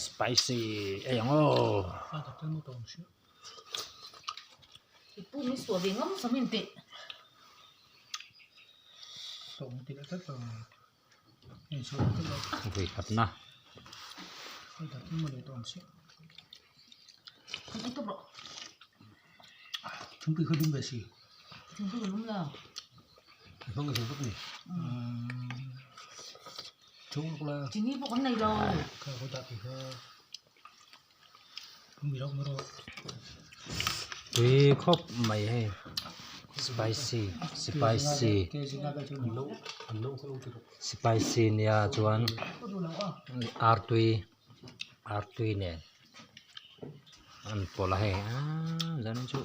Spicy ei ang aw. Vui khatna. Tui khawp mai hei spicy spicy spicy nia chuan artui artui nen an pawlh a hei aaa zanin chu.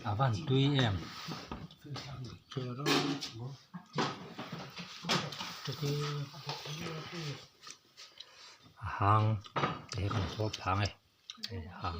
A van tui em. A hang te hi kan khawl phang e hei a hang.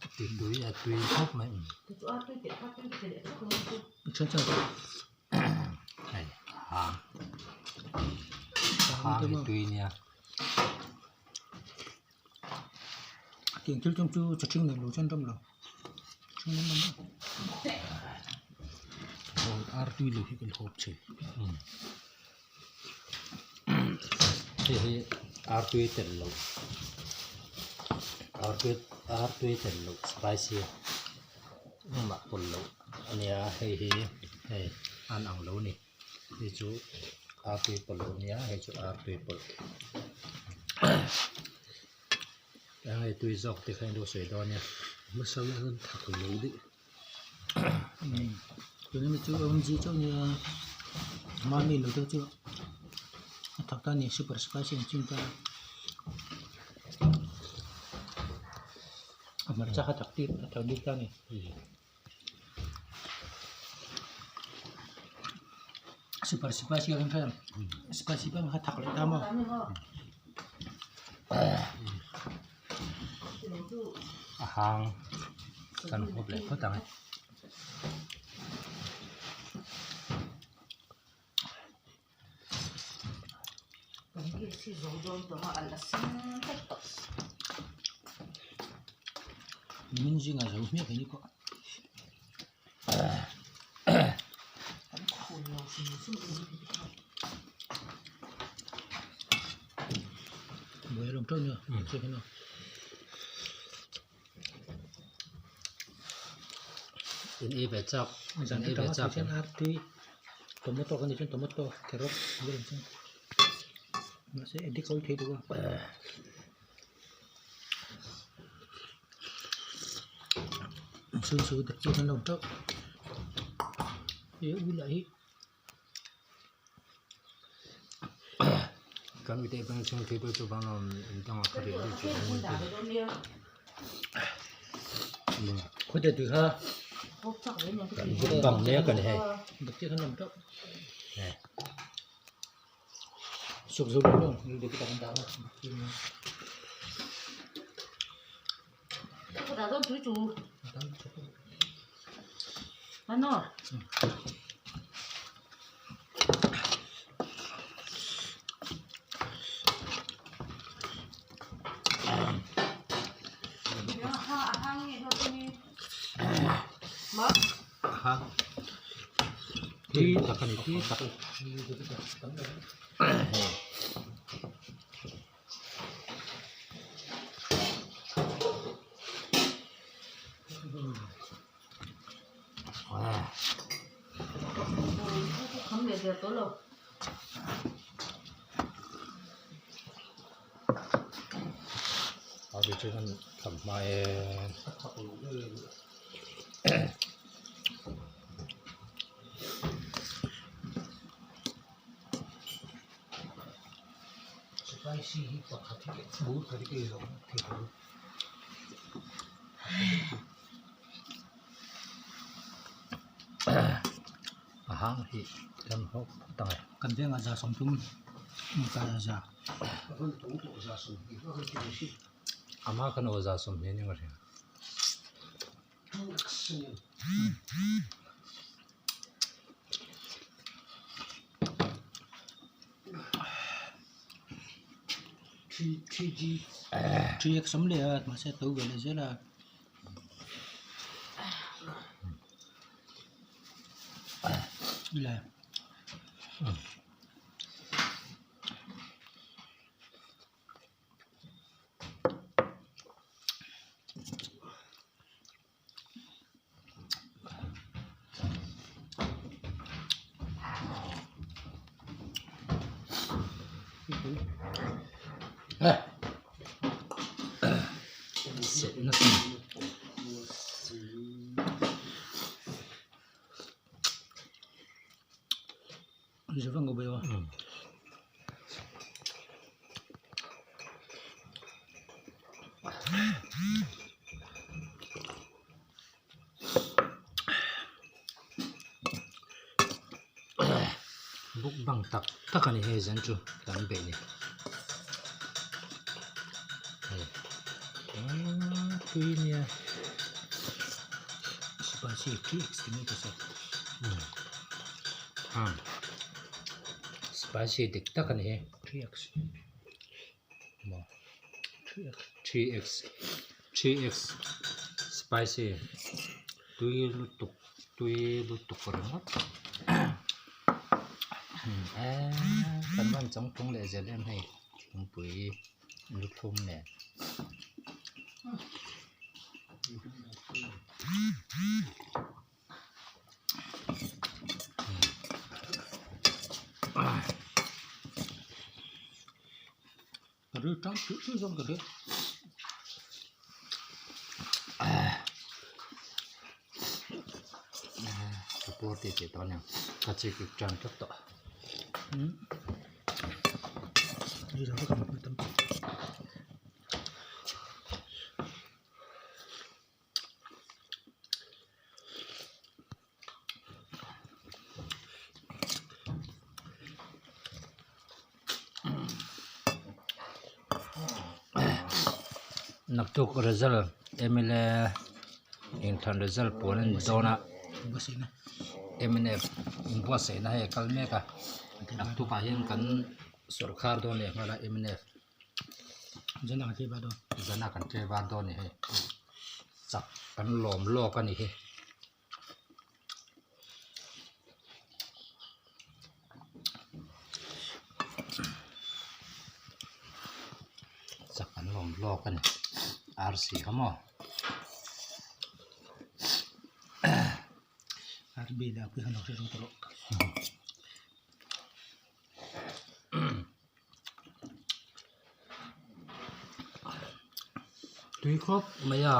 Tui a tui khawp mai hei hang hang hi tui nia. Hei hi artui telh loh artui artui telh loh spicy engmah pawlh loh a nia hei hi hei an ang lo a ni hei chu artui pawlh loh a nia hei chu artui pawlh eng nge tui zawk te kha in lo sawi dawn nia. Tuna mi chu awmg chauh nia mahni lo deuh chu a thak ta a ni super spicy ang chin ta a hmarcha kha thak tir a thak bik ta a ni. Super spicy a kan hria spicy pawh kha thak leh ta maw. A hang kan huap leh phawt ang e. Min zingah zo hmiah thei ni pawh. In ei ve chak in ei ve chak em. Tomato kan tih chuan tomato carrot mahse addict awl thei duh a. Kan mite pawhin chhung thil pawh chu vang lo in dangah ka rih deuh chu a ngun thin. Kan buk bang mek a ni hei. Hei. Tui tak a ni tui tak. der tawh lo. A bi chu kan tham hma e. A thak lo em. Spicy hi pakhat hi bur khat hi ka ei lo thei lo. A hang hi lam hawk phawt ang e. Kan vengah za 30 za. Ama kan aw za 20 ni ngawt hian. 3x awm leh a mahse a to ve leh zel a. Le. Buk bang tak tak a ni hei zan chu kan beih ni hei aaa tui nia spicy 3x ti mai ta se umm spicy dik tak a ni hei 3x maw 3x 3x spicy tui lutuk tui lutuk ringawt eee kan rawn changtlung leh zel em hei thingpui luthlum nen. Ka ril tang tih tih zawng ka hria. Ka puar tih tih tawh aniang ka chik ik tan tlat tawh. Naktuk result mla inthlan result puan a ni dawn a mnf inbuatsaihna hei a kal mek a naktuk ah hian kan sawrkar dawn leh nghal a mnf. Zan ah kan tlei var dawn. Zan ah kan tlei var dawn a ni hei chak kan lawm lawk a ni hi. Chak kan lawm lawk a ni arsi kha maw. Arbi leh a pui khan lo hre ru ta rawh. Tui khawp mai a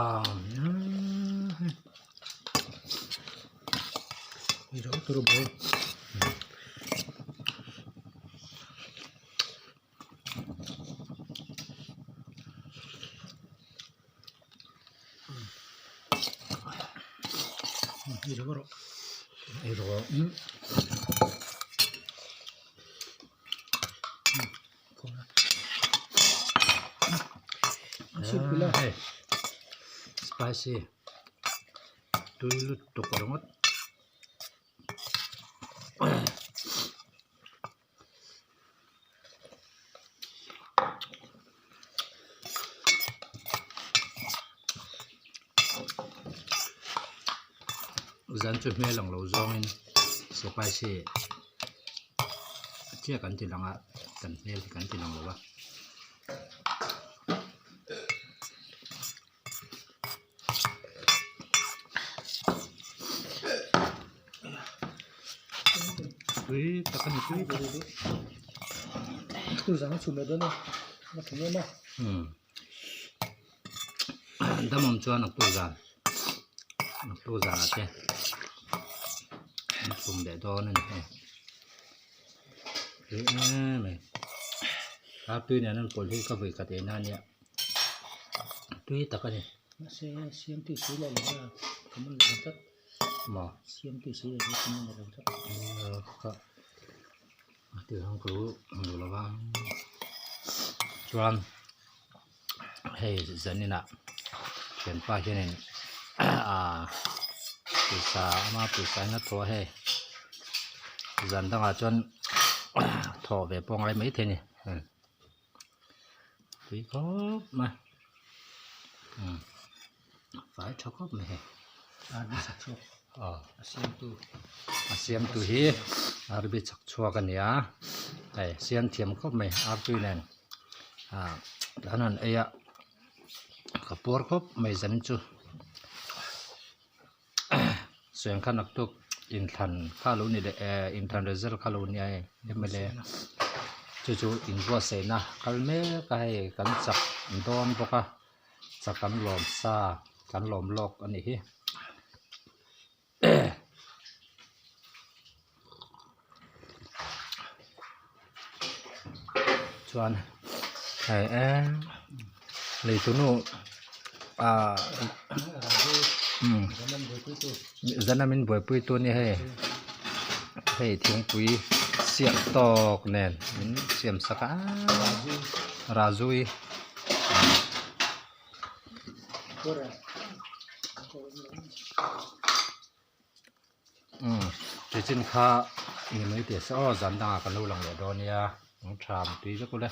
Spicy tui lutuk ringawt. Zan chu hmel ang lo zawngin spicy chiah kan ti lang a kan hmel hi kan ti lang lo a. Tui tak a ni tui tak. Tu zang a chhum leh dawn a, a tha em a. Umm damawm chuan a tu zan a tu zanah te an chhum leh dawn a ni hei tui em mai a tui nen an pawlh hi ka vawi khat ei na ania tui tak a ni. Mahse siamtui si leh lo a ka man lo tlat. Maw? Siamtui si leh lo ka man lo tlat. Ka ti hang ku hmu lo va chuan hei zaninah thianpa hianin ah pawisa ama pawisa in a thawh a hei zan dangah chuan thawh ve pawh a ngai maithei a ni tui khawp mai umm fai tha khawp mai hei a siamtu a siamtu hi arbi chhak chhuak a ni a hei siam thiam khawp mai artui nen ah an han ei a ka puar khawp mai zan chu suan kha naktuk inthlan kha lo ni leh eh inthlan result kha lo nia hei mla chu chu inbuatsaihna kal mek a hei kan chak dawn bawk a chak kan lawm sa kan lawm lawk a nih hi. Chuan hei eee leitunu ahh umm zan a min buaipui tu ania hei hei thingpui siak tawk nen min siam sak a Rajui. Umm tichin kha ni mai teh se aw zan dangah kan lo lang leh dawn nia ang tha mutui vek ule.